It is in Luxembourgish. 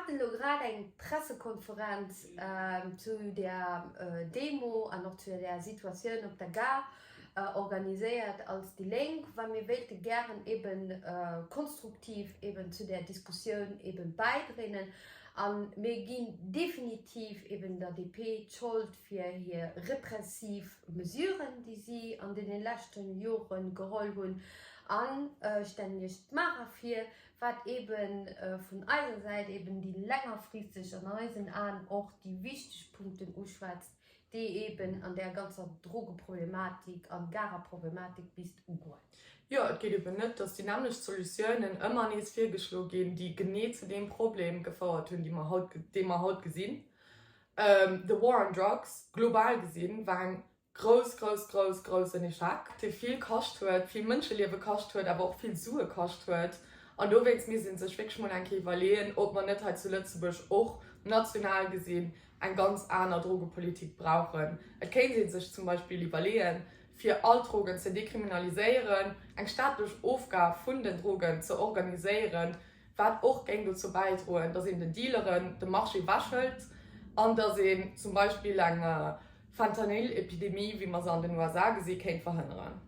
haten elo grad eng Pressekonferenz zu där Demo an och zu där Situatioun op der Gare organiséiert als déi Lénk, well mir wéilte gären eben konstruktiv eben zu där Diskussioun eben bäidréinen. A mir ginn definitiv eben der DP d'Schold fir hir repressiv Mesuren, déi si an deene leschte Jore geholl hunn. A stellen Iech d'Mara vir, wat ebe vun eiser Säit eben déi längerfristeg, an eisen Aen och déi wichteg Punkten uschwätzt, déi eben an där ganzer Drogeproblematik an Gareproblematik misst ugoen. Jo, et geet eben net, dass déi nämmlecht Solutiounen ëmmer nees virgeschlo ginn, déi genee zu deem Problem gefouert hunn, dee mer haut, dee mer haut gesinn. The War on Drugs, global gesinn, war eng grouss, grouss, grouss, groussen Echec, dee vill kascht huet, vill Mënscheliewe kascht huet, awer och vill Sue kascht huet. An dowéinst misst ee sech wierklech mol eng Kéier iwwerleeën, ob mer net hei zu Lëtzebuerg och national gesinn eng ganz aner Drogepolitik brauchen. Et kéint ee sech zum Beispill iwwerleeën, fir all d'Drogen ze dekriminaliséieren, eng staatlech Ofgab vun den Drogen ze organiséieren, wat och géing dozou bäidroen, datt een den Dealeren de Marché ewechhëlt an datt een zum Beispill eng Fentanyl-Epidemie, wéi mer se an den USA gesi kéint verhënneren.